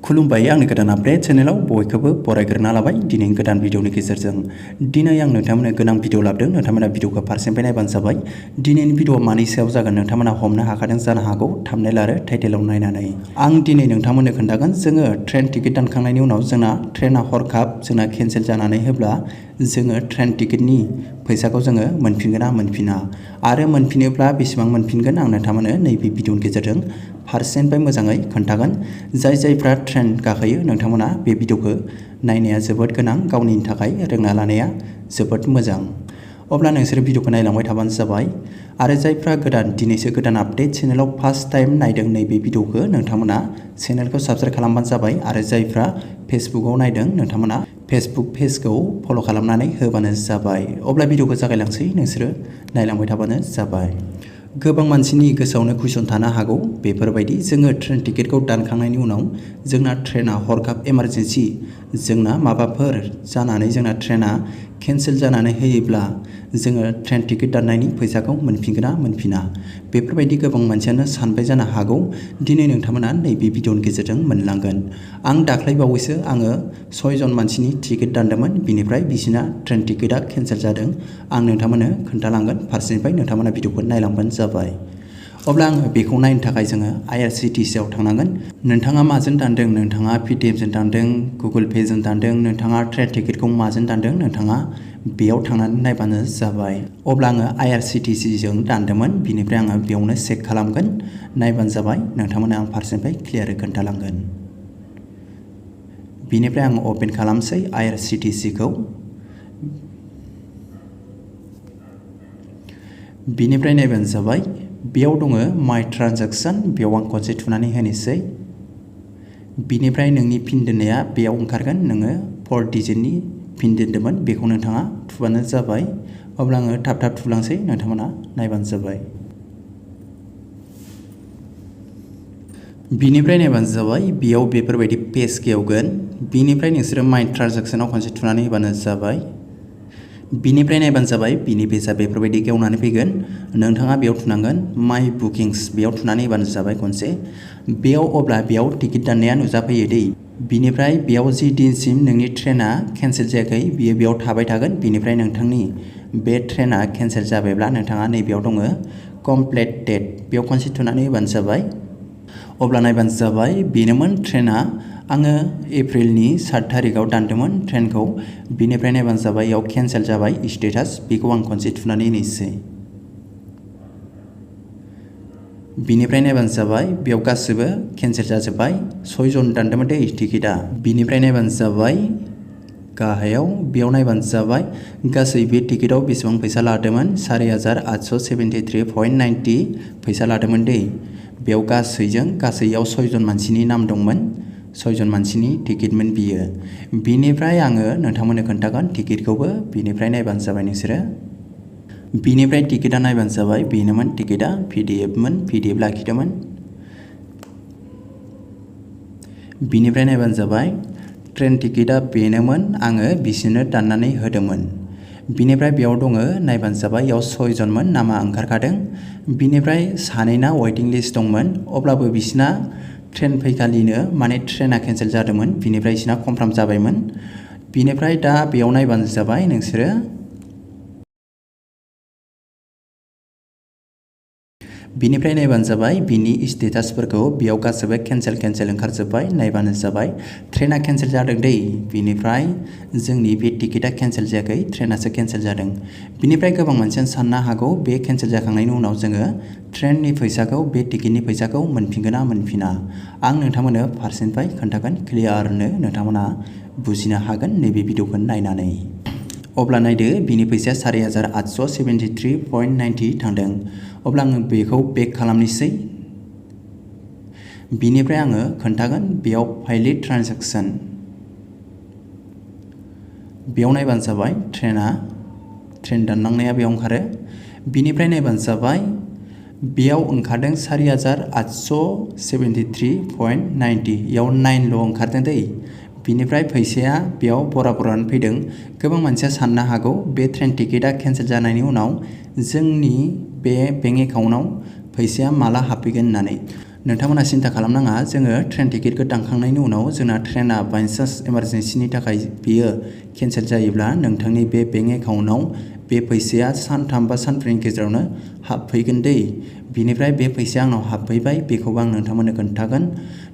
खुलुमबाय आंनि गोदान आपडेट चेनेलाव बयखौबो बरायग्रोना लाबाय दिनै गोदान भिडिअनि गेजेरजों दिनै आं नोंथांमोननो गोनां भिडिअ लाबोदों नोंथांमोना भिडिअखौ फारसेनिफ्राय नायबानो जाबाय दिनैनि भिडिअ मानि सायाव जागोन नोंथांमोना हमनो हाखादों जानो हागौ थाम्बनेल आरो टाइटेलाव नायनानै आं दिनै नोंथांमोननो खोन्थागोन जोङो ट्रेन टिकेट दानखांनायनि उनाव जोंना ट्रेना हरखाब जोंना केन्सेल जानानै होब्ला जोङो ट्रेन टिकेटनि फैसाखौ जोङो मोनफिनगोन ना मोनफिना आरो मोनफिनोब्ला बेसेबां मोनफिनगोन आं नोंथांमोननो नैबे भिडिअनि गेजेरजों फारसेनिफ्राय मोजाङै खोन्थागोन जायफ्रा ट्रेन गाखोयो नोंथांमोना बे भिडिअखौ नायनाया जोबोद गोनां गावनि थाखाय रोंना लानाया जोबोद मोजां अब्ला नोंसोर भिडिअखौ नायलांबाय थाबानो जाबाय आरो जायफ्रा गोदान दिनैसो गोदान आपडेट चेनेलाव फार्स्ट टाइम नायदों नैबे भिडिअखौ नोंथांमोना चेनेलखौ साबस्क्राइब खालामबानो जाबाय आरो जायफ्रा फेसबुकआव नायदों नोंथांमोना फेसबुक पेजखौ फल' खालामनानै होबानो जाबाय अब्ला भिडिअखौ जागायलांसै नोंसोरो नायलांबाय थाबानो जाबाय गोबां मानसिनि गोसोआवनो कुइसन थानो हागौ बेफोरबायदि जोङो ट्रेन टिकेटखौ दानखांनायनि उनाव जोंना ट्रेना हरखाब इमारजेन्सि जोंना माबाफोर जानानै जोंना ट्रेना केन्सेल जानानै होयोब्ला जोङो ट्रेन टिकेट दाननायनि फैसाखौ मोनफिनगोन ना मोनफिना बेफोरबायदि गोबां मानसियानो सानबाय जानो हागौ दिनै नोंथांमोना नैबे भिडिअनि गेजेरजों मोनलांगोन आं दाख्लैबावैसो आङो 6 जन मानसिनि टिकेट दानदोंमोन बिनिफ्राय बिसिना ट्रेन टिकेटआ केन्सेल जादों आं नोंथांमोननो खोन्थालांगोन फारसेनिफ्राय नोंथांमोना भिडिअखौ नायलांबानो जाबाय अब्ला आङो बेखौ नायनो थाखाय जोङो IRCTCआव थांनांगोन नोंथाङा माजों दानदों नोंथाङा पेटिएमजों दानदों गुगोल पेजों दानदों नोंथाङा ट्रेन टिकेटखौ माजों दानदों नोंथाङा बेयाव थांनानै नायबानो जाबाय अब्ला आङो IRCTCजों दानदोंमोन बिनिफ्राय आङो बेयावनो चेक खालामगोन नायबानो जाबाय नोंथांमोना आं फारसेनिफ्राय क्लियारै खोन्थालांगोन बिनिफ्राय आङो अपेन खालामसै IRCTCखौ बिनिफ्राय नायबानो जाबाय बेयाव दङ माइ ट्रान्जेक्सन बेयाव आं खनसे थुनानै होनोसै बिनिफ्राय नोंनि पिन दोननाया बेयाव ओंखारगोन नोङो 4 डिजिटनि पिन दोनदोंमोन बेखौ नोंथाङा थुबानो जाबाय अब्ला आङो थाब थाब थुलांसै नोंथांमोना नायबानो जाबाय बिनिफ्राय नायबानो जाबाय बेयाव बेफोरबायदि पेज गेवगोन बिनिफ्राय नोंसोरो माइ ट्रान्जेक्सनाव खनसे थुनानै होबानो जाबाय बिनिफ्राय नायबानो जाबाय बिनि पेजआ बेफोरबायदि गेवनानै फैगोन नोंथाङा बेयाव थुनांगोन माइ बुकिंस बेयाव थुनानै होबानो जाबाय खनसे बेयाव अब्ला बेयाव टिकेट दाननाया नुजाफैयो दै बिनिफ्राय बेयाव जि दिनसिम नोंनि ट्रेना केन्सेल जायाखै बियो बेयाव थाबाय थागोन बिनिफ्राय नोंथांनि बे ट्रेना केन्सेल जाबायब्ला नोंथाङा नैबेयाव दङ कमप्लिटेड बेयाव खनसे थुनानै होबानो जाबाय अब्ला नायबानो जाबाय बेनोमोन ट्रेना आङो एप्रिलनि 7 थारिखआव दानदोंमोन ट्रेनखौ बिनिफ्राय नायबानो जाबाय बेयाव केन्सेल जाबाय स्टेटास बेखौ आं खनसे थुनानै होनोसै बिनिफ्राय नायबानो जाबाय बेयाव गासिबो केन्सेल जाजोब्बाय 6 जन दानदोंमोन दै टिकेटआ बिनिफ्राय नायबानो जाबाय गाहायाव बेयाव नायबानो जाबाय गासै बे टिकेटआव बेसेबां फैसा लादोंमोन 4873.90 फैसा लादोंमोन दै बेयाव गासैयाव 6 जन मानसिनि नाम दंमोन 6 जन मानसिनि टिकेटमोन बियो बिनिफ्राय आङो नोंथांमोननो खोन्थागोन टिकेटखौबो बिनिफ्राय नायबानो जाबाय नोंसोरो बिनिफ्राय टिकेटआ नायबानो जाबाय बेनोमोन टिकेटआ PDF लाखिदोंमोन बिनिफ्राय नायबानो जाबाय ट्रेन टिकेटआ बेनोमोन आङो बिसोरनो दाननानै होदोंमोन बिनिफ्राय बेयाव दङ नायबानो जाबाय बेयाव 6 जनमोन नामा ओंखारखादों बिनिफ्राय सानैना वेटिं लिस्ट दंमोन अब्लाबो बिसिना ट्रेन फैखालिनो माने ट्रेना केन्सेल जादोंमोन बिनिफ्राय बिसिना कनफार्म जाबायमोन बिनिफ्राय दा बेयाव नायबानो जाबाय नोंसोरो बिनिफ्राय नायबानो जाबाय बिनि स्टेटासफोरखौ बेयाव गासिबो केन्सेल ओंखारजोब्बाय नायबानो जाबाय ट्रेना केन्सेल जादों दै बिनिफ्राय जोंनि बे टिकेटआ केन्सेल जायाखै ट्रेनासो केन्सेल जादों बिनिफ्राय गोबां मानसियानो साननो हागौ बे केन्सेल जाखांनायनि उनाव जोङो ट्रेननि फैसाखौ बे टिकेटनि फैसाखौ मोनफिनगोन ना मोनफिना आं नोंथांमोननो फारसेनिफ्राय खोन्थागोन क्लियारनो नोंथांमोना बुजिनो हागोन नैबे भिडिअखौ नायनानै अब्ला नायदो बिनि फैसाया 4873.90 थांदों अब्ला आङो बेखौ बेक खालामनोसै बिनिफ्राय आङो खोन्थागोन बेयाव फाइलिट ट्रान्जेक्सन बेयाव नायबानो जाबाय ट्रेन दानलांनाया बेयाव ओंखारो बिनिफ्राय नायबानो जाबाय बेयाव ओंखारदों 4873.90 बेयाव 9ल' ओंखारदों दै बिनिफ्राय फैसाया बेयाव बराबरानो फैदों गोबां मानसिया साननो हागौ बे ट्रेन टिकेटआ केन्सेल जानायनि उनाव जोंनि बे बेंक एकाउन्टआव फैसाया माला हाबफैगोन होननानै नोंथांमोना सिन्था खालामनाङा जोङो ट्रेन टिकेटखौ दानखांनायनि उनाव जोंना ट्रेना बायसान्स इमारजेन्सिनि थाखाय बियो केन्सेल जायोब्ला नोंथांनि बे बेंक एकाउन्टआव बे फैसाया सानथाम बा सानब्रैनि गेजेरावनो हाबफैगोन दै। बिनिफ्राय बे फैसाया आंनाव हाबफैबाय बेखौबो आं नोंथांमोननो खोन्थागोन।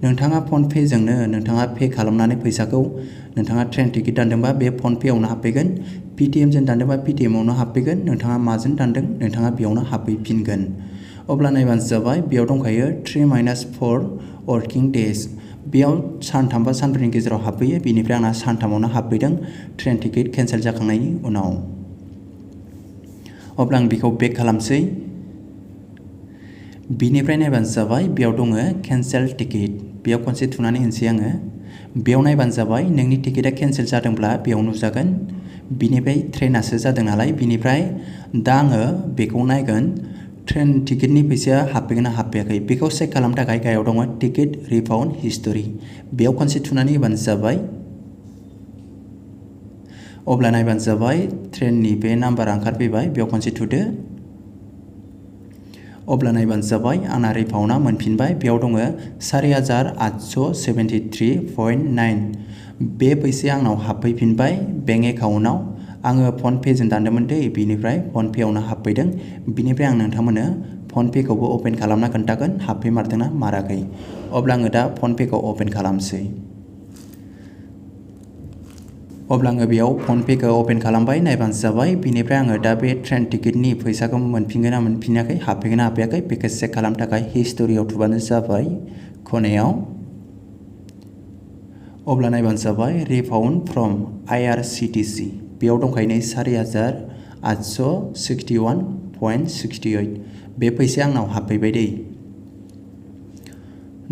नोंथाङा फनपेजोंनो नोंथाङा पे खालामनानै फैसाखौ नोंथाङा ट्रेन टिकेट दानदोंबा बे फनपेआवनो हाबफैगोन। पेटिएमजों दानदोंबा पेटिएमआवनो हाबफैगोन। नोंथाङा माजों दानदों नोंथाङा बेयावनो हाबफैफिनगोन। अब्ला नायबानो जाबाय बेयाव दंखायो 3-4 वर्किं डेज। बेयाव सानथाम बा सानब्रैनि गेजेराव हाबफैयो। बिनिफ्राय आंना सानथामावनो हाबफैदों ट्रेन टिकेट केन्सेल जाखांनायनि उनाव। अब्ला आं बेखौ बेक खालामसै। बिनिफ्राय नायबानो जाबाय बेयाव दङ केन्सेल टिकेट। बेयाव खनसे थुनानै होनोसै आङो। बेयाव नायबानो जाबाय नोंनि टिकेटआ केन्सेल जादोंब्ला बेयाव नुजागोन। बिनिफ्राय ट्रेनासो जादों नालाय बिनिफ्राय दा आङो बेखौ नायगोन ट्रेन टिकेटनि फैसाया हाबफैगोन ना हाबफैयाखै बेखौ चेक खालामनो थाखाय गाहायाव दङ टिकेट रिफान्ड हिस्टरि। बेयाव खनसे थुनानै होबानो जाबाय। अब्ला नायबानो जाबाय ट्रेननि बे नाम्बारा ओंखारफैबाय बेयाव खनसे थुदो। अब्ला नायबानो जाबाय आंना रिफान्डआ मोनफिनबाय। बेयाव दङ 4873.9। बे फैसाया आंनाव हाबफैफिनबाय बेंक एकाउन्टआव। आङो फनपेजों दानदोंमोन दै बिनिफ्राय फनपेआवनो हाबफैदों। बिनिफ्राय आं नोंथांमोननो फनपेखौबो अपेन खालामना खोन्थागोन हाबफैमारदोंना माराखै। अब्ला आङो दा फनपेखौ अपेन खालामसै। अब्ला आङो बेयाव फनपेखौ अपेन खालामबाय नायबानो जाबाय। बिनिफ्राय आङो दा बे ट्रेन टिकेटनि फैसाखौ मोनफिनगोन ना मोनफिनाखै हाबफैगोन ना हाबफैयाखै बेखौ चेक खालामनो थाखाय हिस्टरियाव थुबानो जाबाय खनायाव। अब्ला नायबानो जाबाय रिफान्ड फ्रम IRCTC। बेयाव दंखायो नै 4861.68। बे फैसाया आंनाव हाबफैबाय दै।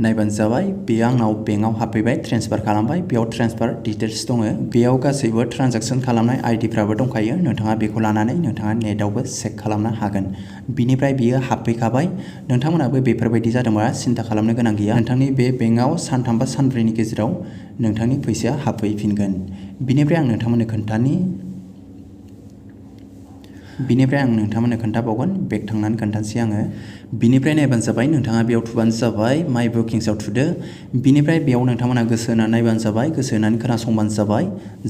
नायबानो जाबाय बेयो आंनाव बेंकआव हाबफैबाय ट्रेन्सफार खालामबाय। बेयाव ट्रेन्सफार डिटेल्स दङ। बेयाव गासैबो ट्रान्जेक्सन खालामनाय आइडिफ्राबो दंखायो। नोंथाङा बेखौ लानानै नोंथाङा नेटआवबो चेक खालामनो हागोन। बिनिफ्राय बियो हाबफैखाबाय। नोंथांमोनाबो बेफोरबायदि जादोंबा सिन्था खालामनो गोनां गैया। नोंथांनि बे बेंकआव सानथाम बा सानब्रैनि गेजेराव नोंथांनि फैसाया हाबफैफिनगोन। बिनिफ्राय आं नोंथांमोननो खोन्थाबावगोन बेक थांनानै खोन्थानोसै आङो। बिनिफ्राय नायबानो जाबाय नोंथाङा बेयाव थुबानो जाबाय माइ बुकिंसआव थुदो। बिनिफ्राय बेयाव नोंथांमोना गोसो होनानै नायबानो जाबाय गोसो होनानै खोनासंबानो जाबाय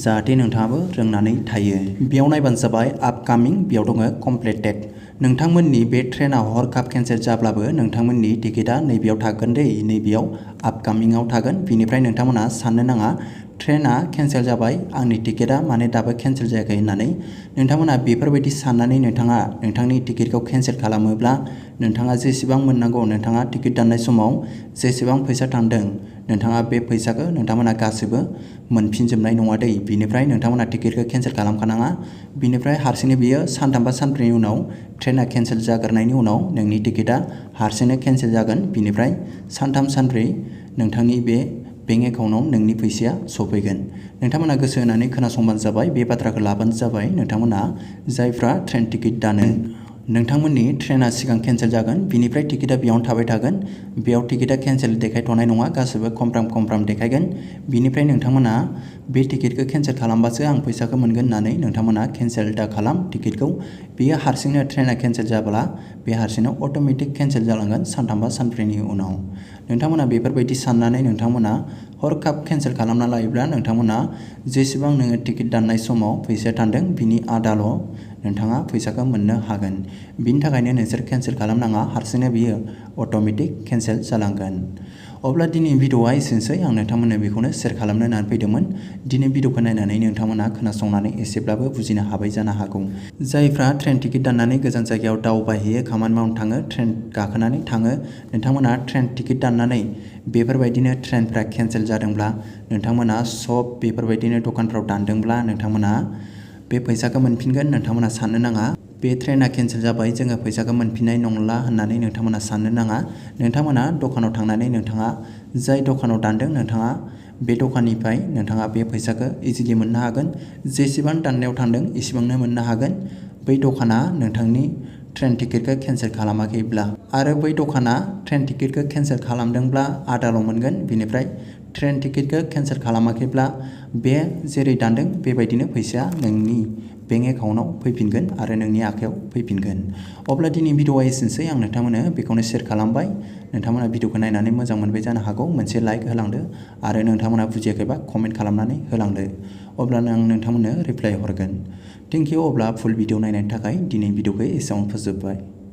जाहाथे नोंथाङाबो रोंनानै थायो। बेयाव नायबानो जाबाय आपकामिं बेयाव दङ कमप्लिटेड। नोंथांमोननि बे ट्रेना हरखाब केन्सेल जाब्लाबो नोंथांमोननि टिकेटआ नैबेयाव थागोन दै नैबेयाव आपकामिंआव थागोन। बिनिफ्राय नोंथांमोना साननो नाङा ट्रेना केन्सेल जाबाय आंनि टिकेटआ माने दाबो केन्सेल जायाखै होननानै। नोंथांमोना बेफोरबायदि साननानै नोंथाङा नोंथांनि टिकेटखौ केन्सेल खालामोब्ला नोंथाङा जेसेबां मोननांगौ नोंथाङा टिकेट दाननाय समाव जेसेबां फैसा थांदों नोंथाङा बे फैसाखौ नोंथांमोना गासैबो मोनफिनजोबनाय नङा दै। बिनिफ्राय नोंथांमोना टिकेटखौ केन्सेल खालामखानाङा। बिनिफ्राय हारसिंनो बियो सानथाम बा सानब्रैनि उनाव ट्रेना केन्सेल जाग्रोनायनि उनाव नोंनि टिकेटआ हारसिंनो केन्सेल जागोन। बिनिफ्राय सानथाम सानब्रै नोंथांनि बे बेंक एकाउन्टआव नोंनि फैसाया सफैगोन। नोंथांमोना गोसो होनानै खोनासंबानो जाबाय बे बाथ्राखौ लाबानो जाबाय। नोंथांमोना जायफ्रा ट्रेन टिकेट दानो नोंथांमोननि ट्रेना सिगां केन्सेल जागोन बिनिफ्राय टिकेटआ बेयावनो थाबाय थागोन। बेयाव टिकेटआ केन्सेल देखायथ'नाय नङा गासैबो कनफार्म देखायगोन। बिनिफ्राय नोंथांमोना बे टिकेटखौ केन्सेल खालामबासो आं फैसाखौ मोनगोन होननानै नोंथांमोना केन्सेल दा खालाम टिकेटखौ। बेयो हारसिंनो ट्रेना केन्सेल जाब्ला बे हारसिंनो अट'मेटिक केन्सेल जालांगोन सानथाम बा सानब्रैनि उनाव। नोंथांमोना बेफोरबायदि साननानै नोंथांमोना हरखाब केन्सेल खालामना लायोब्ला नोंथांमोना जेसेबां नोङो टिकेट दाननाय समाव फैसाया थांदों बिनि आदाल' नोंथाङा फैसाखौ मोननो हागोन। बिनि थाखायनो नोंसोर केन्सेल खालामनाङा हारसिंनो बियो अट'मेटिक केन्सेल जालांगोन। अब्ला दिनैनि भिडिअ'आ एसेनोसै आं नोंथांमोननो बेखौनो शेयार खालामनो होननानै फैदोंमोन। दिनै भिडिअ'खौ नायनानै नोंथांमोना खोनासंनानै एसेब्लाबो बुजिनो हाबाय जानो हागौ। जायफ्रा ट्रेन टिकेट दाननानै गोजान जायगायाव दावबायहैयो खामानि मावनो थाङो ट्रेन गाखोनानै थाङो नोंथांमोना ट्रेन टिकेट दाननानै बेफोरबायदिनो ट्रेनफ्रा केन्सेल जादोंब्ला नोंथांमोना सब बेफोरबायदिनो दखानफ्राव दानदोंब्ला नोंथांमोना बे फैसाखौ मोनफिनगोन। नोंथांमोना साननो नाङा बे ट्रेना केन्सेल जाबाय जोङो फैसाखौ मोनफिननाय नंला होननानै नोंथांमोना साननो नाङा। नोंथांमोना दखानाव थांनानै नोंथाङा जाय दखानाव दानदों नोंथाङा बे दखाननिफ्राय नोंथाङा बे फैसाखौ इजिलि मोननो हागोन। जेसेबां दाननायाव थांदों एसेबांनो मोननो हागोन। बै दखाना नोंथांनि ट्रेन टिकेटखौ केन्सेल खालामाखैब्ला आरो बै दखाना ट्रेन टिकेटखौ केन्सेल खालामदोंब्ला आदाल' मोनगोन। बिनिफ्राय ट्रेन टिकेटखौ केन्सेल खालामाखैब्ला बे जेरै दानदों बेबायदिनो फैसाया नोंनि बेंक एकाउन्टआव फैफिनगोन आरो नोंनि आखायाव फैफिनगोन। अब्ला दिनै भिडिअआ एसेनोसै, आं नोंथांमोननो बेखौनो शेयार खालामबाय। नोंथांमोना भिडिअखौ नायनानै मोजां मोनबाय जानो हागौ, मोनसे लाइक होलांदो आरो नोंथांमोना बुजियाखैबा कमेन्ट खालामनानै होलांदो, अब्लानो आं नोंथांमोननो रिप्लाइ हरगोन। Thank you. अब्ला फुल भिडिअ नायनायनि थाखाय दिनै भिडिअखौ एसेयावनो फोजोबबाय।